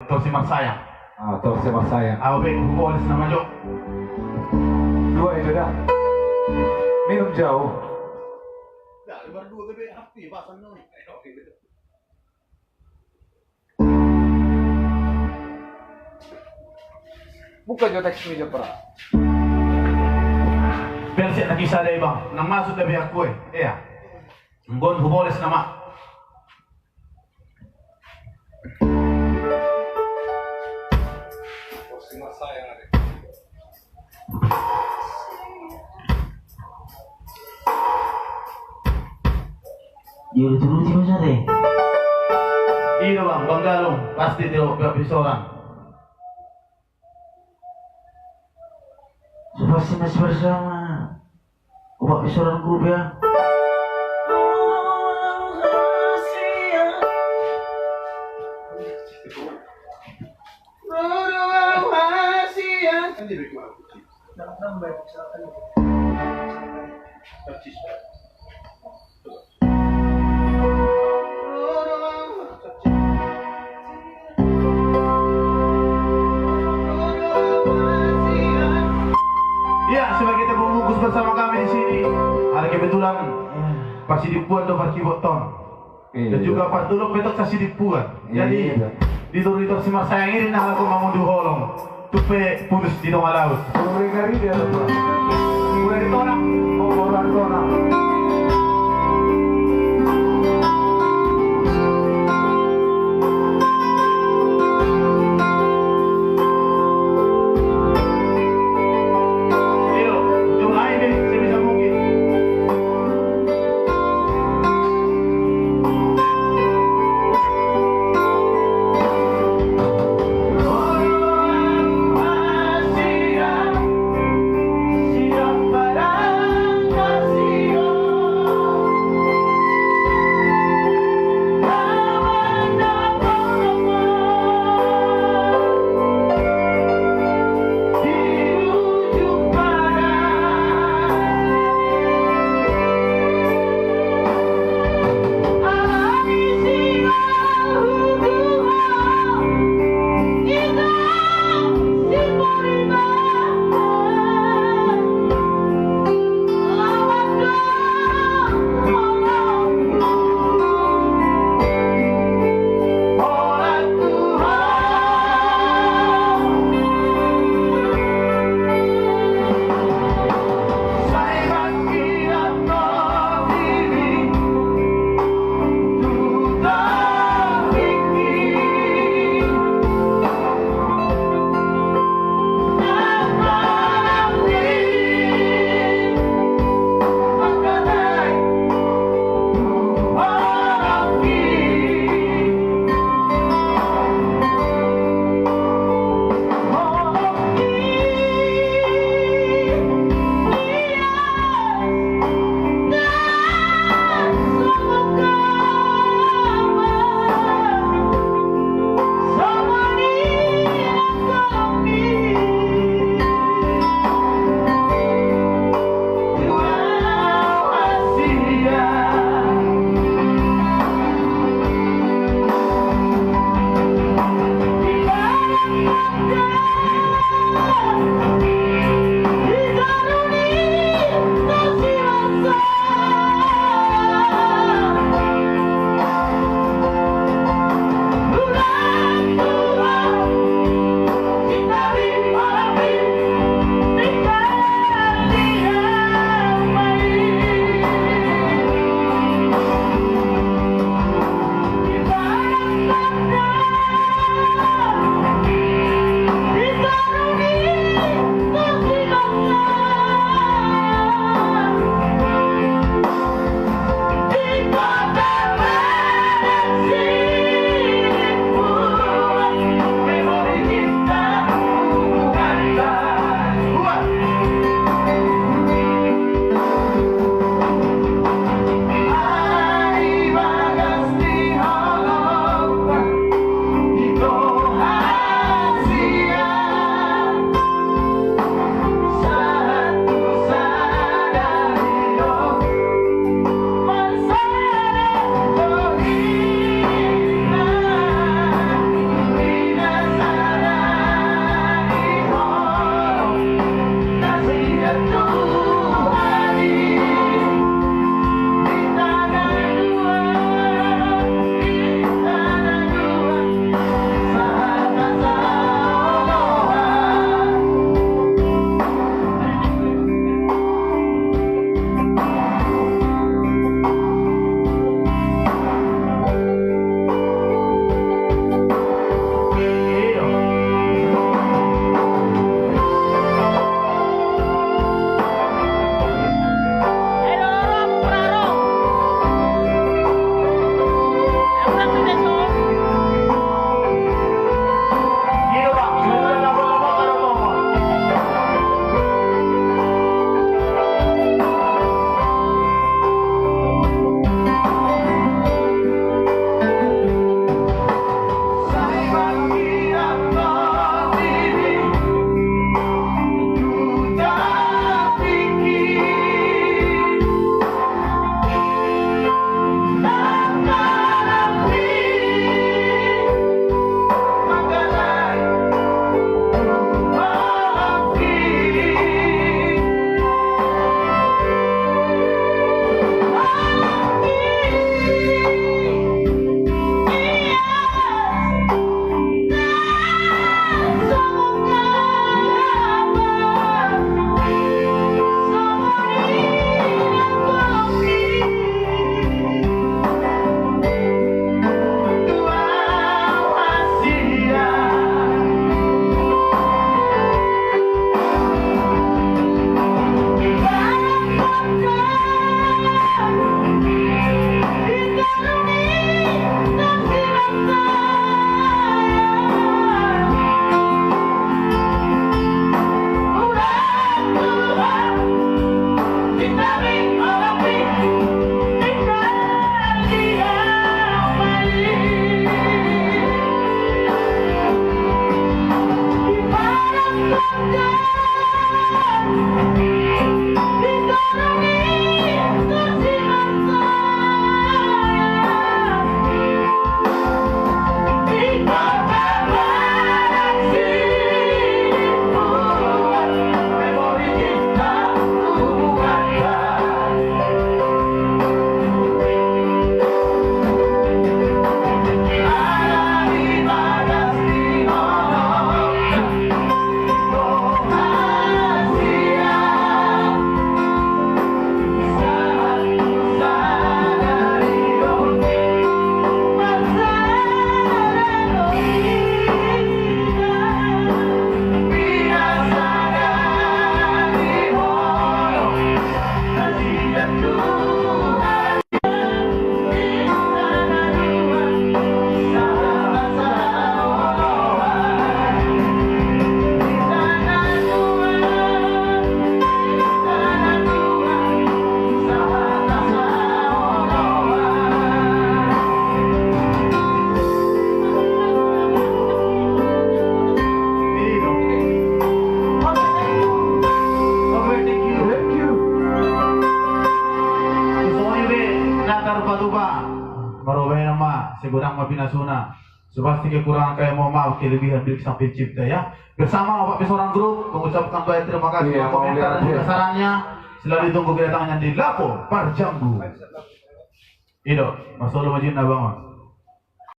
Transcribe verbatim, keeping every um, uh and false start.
Tor Simarsayang. Ah, Tor Simarsayang. Au pe huboles nama jo. Dua i da. Minum jau. Buka jo teks meja, Pra. Bersiak na kisah dai bang, nang masuk da biar kue, iya. Nggon huboles nama. Dia udah turuti masa deh. Iya bang, bang Galung pasti dia udah pisoran. Pasti masih bersama. Obat pisoran grup ya. Iya, sebagai tepung bungkus bersama kami di sini. Ada kebetulan, eh, pasidimpuan do parkibot on. Iya. Dan juga partulok betok sasidimpuan. Iya. Jadi, di Tor Simarsayang ini nah aku mangunduh holong. Tupe putus di tengah laut. Mulai dari dia, Pak. Mulai di Tonang. Oh, mulai di Tonang. Iyo, cuma ini, saya bisa mungkin. Sama pinasuna. So pasti kekurangan kami mohon maaf, kelebihan milik Sang Pencipta ya. Bersama Bapak Pesoran Group mengucapkan banyak terima kasih. Iya, untuk mau komentar lihat dan juga ya. Sarannya. Selalu ditunggu kedatangannya di Lapo Parjanggu. Ido, masolo ma jinna bang.